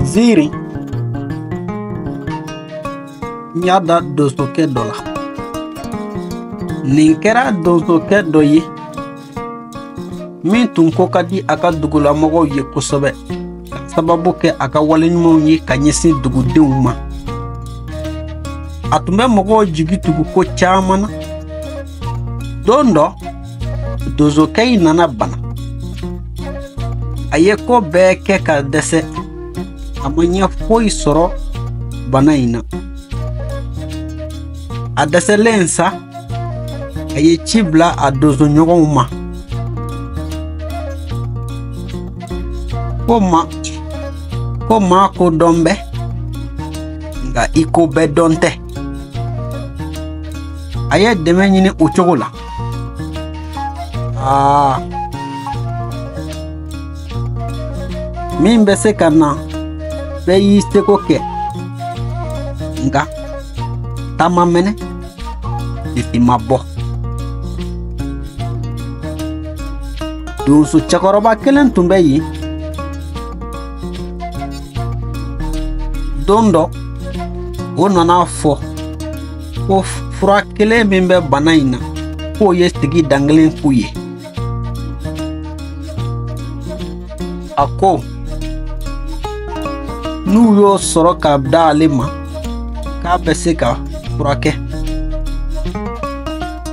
Ziiri n y'a da donsokɛ dɔ la. Nin kɛra donsokɛ dɔ ye min tun ko ka di a ka dugulamɔgɔw ye kosɛbɛ ka sababu kɛ a ka waleɲumanw ye ka ɲɛsin dugudenw ma. A tun bɛ mɔgɔw jigi tugu ko caman na. Don dɔ, donsokɛ in nana bana. A ye ko bɛɛ kɛ ka dɛsɛ. A ma ɲɛ foyi sɔrɔ bana in na. A dɛsɛlen sa, a ye ci bila a donsoɲɔgɔnw ma. Ko maa ko dɔn bɛ, nka i ko bɛɛ dɔn tɛ. A ye dɛmɛ ɲini o cogo la. Aa, min bɛ se ka na, bɛɛ y'i seko kɛ, nka ta ma mɛnɛ, sisi ma bɔ. Donso cɛkɔrɔba kelen tun bɛ yen. Don dɔ, o nana fɔ ko fura kelen min bɛ bana in na, k'o ye sigi dankelen k'u ye. A ko n'u y'o sɔrɔ k'a da ale ma, k'a bɛ se ka furakɛ.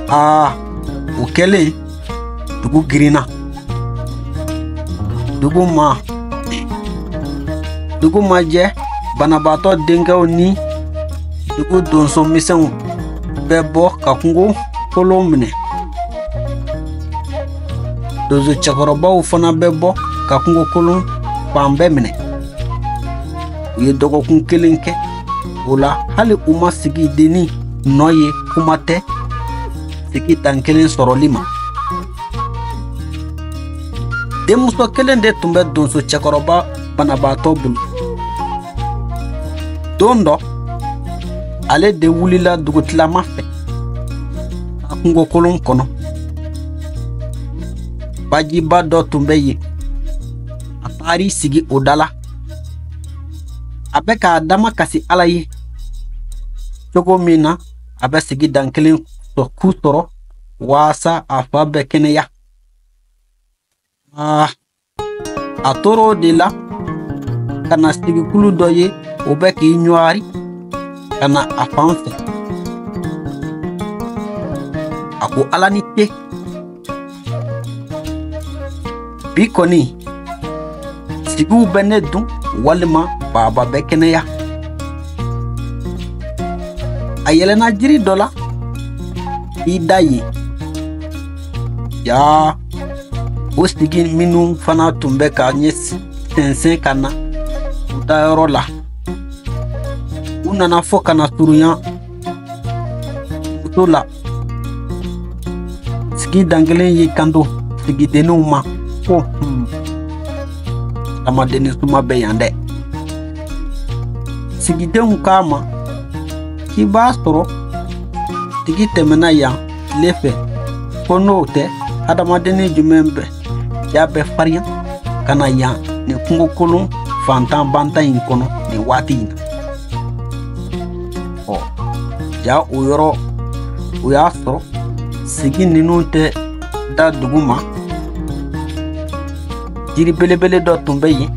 Aa, o kɛlen, dugu girinna. Dugu ma jɛ, banabaatɔ denkɛw ni dugu donsomisɛnw bɛ bɔ ka kungo kolon minɛ. Donso cɛkɔrɔbaw fana bɛ bɔ ka kungo kolon fan bɛɛ minɛ. U ye dɔgɔkun kelen kɛ o la, hali u ma sigidennin nɔ ye, kuma tɛ sigi dan kelen sɔrɔli ma. Denmuso kelen de tun bɛ donso cɛkɔrɔba banabaatɔ bolo. Don dɔ, ale de wulila dugutilama fɛ ka kungo kolon kɔnɔ. Bajiba dɔ tun bɛ yen. A taar'i sigi o da la. A bɛ k'a dama kasi Ala ye cogo min na a bɛ sigi dan kelen ku sɔrɔ waasa a fa bɛ kɛnɛya. Aa, a tora o de la ka na sigikulu dɔ ye, o bɛ k'i ɲɔgɔri ka na a fan fɛ. A ko Ala ni ce, bi kɔni sigiw bɛ ne dun walima baba bɛ kɛnɛya. A yɛlɛnna jiri dɔ la k'i da yen. Jaa, o sigi minnu fana tun bɛ ka ɲɛ sɛnsɛn ka na u dayɔrɔ la, u nana fɔ ka na surunya muso la. Sigi dankelen y'i kanto sigidenninw ma ko adamadennin suma bɛ yan dɛ. Sigidenw k'a ma k'i b'a sɔrɔ tigi tɛmɛna yan tile fɛ, ko n'o tɛ adamadennin jumɛn bɛ ja bɛ farinya ka na yan nin kungokolon fantan bantan in kɔnɔ nin waati in na. Ɔ, ja o yɔrɔ o y'a sɔrɔ sigi ninnu tɛ da dugu ma. Jiri belebele dɔ tun bɛ yen,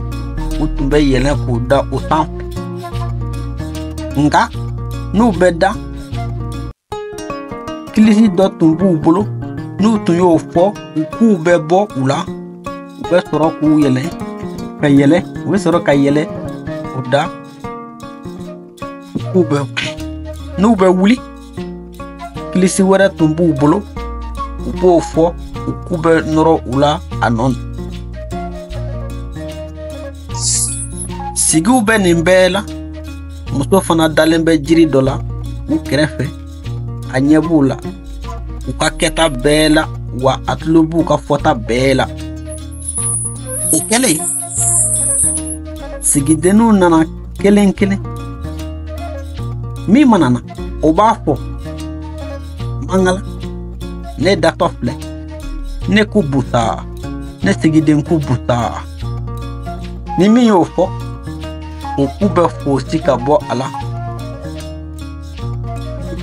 u tun bɛ yɛlɛn k'u da o sanfɛ. Nka n'u bɛ da, kilisi dɔ tun b'u bolo, n'u tun y'o fɔ, u k'u bɛ bɔ u la, u bɛ sɔrɔ k'u yɛlɛ ka yɛlɛ, u bɛ sɔrɔ ka yɛlɛ o da. K'u bɛ n'u bɛ wuli, kilisi wɛrɛ tun b'u bolo, u b'o fɔ, u k'u bɛ nɔrɔ u la a nɔ na. Sigiw bɛ nin bɛɛ la, muso fana dalen bɛ jiri dɔ la u kɛrɛfɛ. A ɲɛ b'u la u ka kɛta bɛɛ la, wa a tulo b'u ka fɔta bɛɛ la. O kɛlen, sigidenninw nana kelen kelen. Min mana na, o b'a fɔ mangala, ne datɔ filɛ, ne ko busa, ne sigiden ko busa. Ni min y'o fɔ, O ku bɛ fosi ka bɔ a la.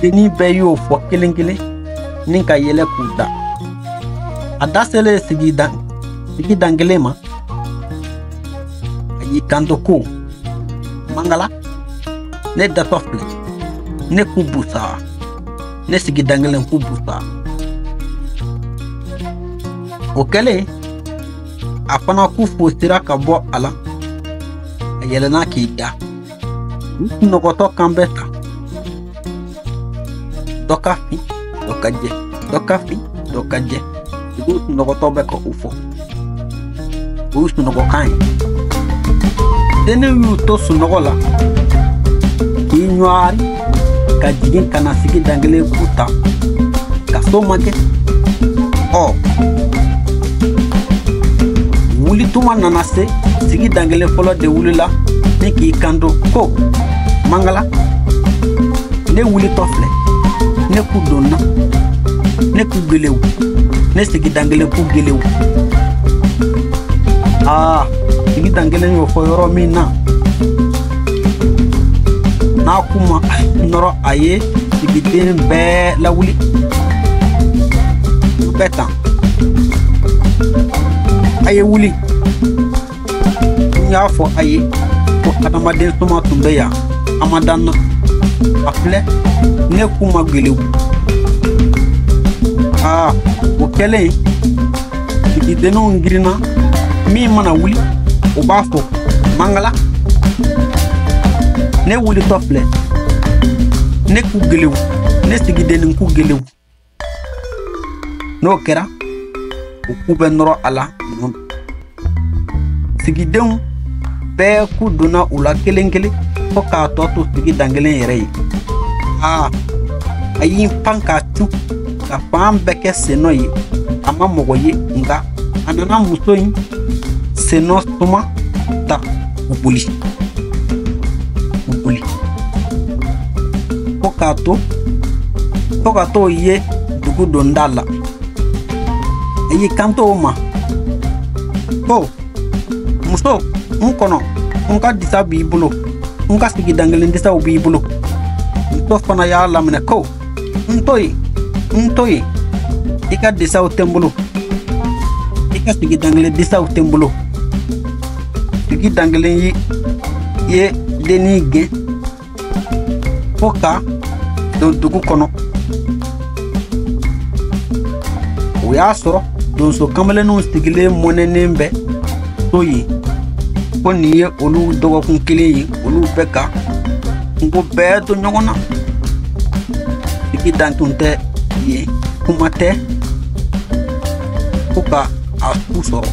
Dennin bɛɛ y'o fɔ kelen kelen ni ka yɛlɛ k'u da. A da selen sigi dan kelen ma, a y'i kanto ko: Mangala, ne datɔ filɛ, ne ku busa, ne sigi dan kelen ku busa. O kɛlen, a fana ku fosira ka bɔ a la. A yɛlɛnna k'i da. U sunɔgɔtɔ kan bɛ ta: dɔ ka fin, dɔ ka jɛ, dɔ ka fin, dɔ ka jɛ. Dugu sunɔgɔtɔ bɛ ka o fɔ, o y'u sunɔgɔkan ye. Denninw y'u to sunɔgɔ la k'i ɲɔgɔri ka jigin ka na sigi dankelen k'u ta ka so ma kɛ. Ɔ, wuli tuma nana se, sigi dankelen fɔlɔ de wulila ni k'i kanto ko: Mangala, ne wulitɔ filɛ, ne ku donna, ne ku gelew, ne sigi dankelen ku gelew. Aa, sigi dankelen y'o fɔ yɔrɔ min na, n'a ku ma nɔrɔ, a ye sigiden bɛɛ lawuli. U bɛɛ tan: a ye wuli, n y'a fɔ a ye ko adamaden suma tun bɛ yan, a ma dan na. A filɛ, ne ku ma gelew. Aa, o kɛlen, sigidenninw girinna. Min mana wuli, o b'a fɔ: Mangala, ne wulitɔ filɛ, ne ku gelew, ne sigidennin ku gelew. N'o kɛra, o ku bɛ nɔrɔ a la. Sigidenw bɛɛ ku donna u la kelen kelen fo k'a tɔ to sigi dankelen yɛrɛ ye. Aa, a y'i pan k'a cu ka fan bɛɛ kɛ sennɔ ye. A ma mɔgɔ ye, nka a nana muso in sennɔ suma ta k'u boli, k'u boli fo k'a to fo ka t'o ye dugu donda la. A y'i kanto o ma ko: Muso, n kɔnɔ, n ka disa b'i bolo, n ka sigi dankelen disaw b'i bolo. Muso fana y'a laminɛ ko: N to yen, n to yen, i ka disaw tɛ n bolo, i ka sigi dankelen disaw tɛ n bolo. Sigi dankelen ye dennin gɛn fo ka don dugu kɔnɔ. O y'a sɔrɔ donso kamalenninw sigilen mɔnɛnen bɛ so yen, ko nin ye olu dɔgɔkun kelen ye, olu bɛ ka kungo bɛɛ to ɲɔgɔn na. Sigi dan tun tɛ yen, kuma tɛ fo ka a su sɔrɔ.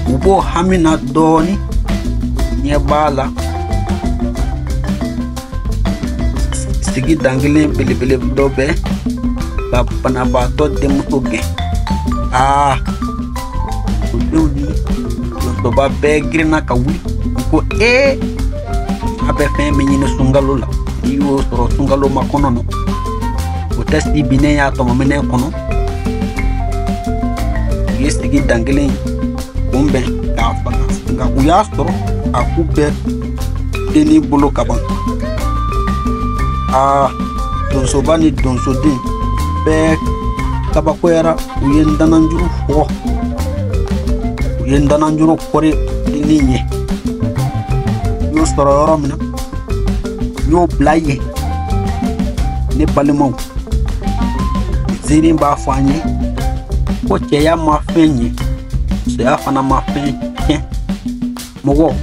U b'o hami na dɔɔnin, ɲɛ b'a la sigi dankelen belebele dɔ bɛ ka banabaatɔ denmuso gɛn. Aa, o denw ni donsoba bɛɛ girinna ka wuli. U ko: ee, a bɛ fɛn min ɲini sunkalo la, n'i y'o sɔrɔ sunkalo ma kɔnɔ nɔ, o tɛ si binnen y'a tɔmɔminɛ kɔnɔ. U ye sigi dankelen kunbɛn k'a faga, nka u y'a sɔrɔ a ku bɛ dennin bolo ka ban. Aa, donsoba ni donsoden bɛɛ kabakoyara. U ye ndananjuru fɔ, u ye ndananjuru kɔri dennin ye. U y'o sɔrɔ yɔrɔ min na, u y'o bila yen. Ne balimaw, ziiri b'a fɔ an ye ko cɛya ma fɛn ɲɛ, musoya fana ma fɛn tiɲɛ. Mɔgɔ,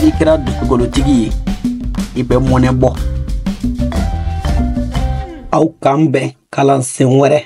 n'i kɛra dusukolotigi ye, i bɛ mɔnɛ bɔ. Aw k'an bɛn kalansen wɛrɛ.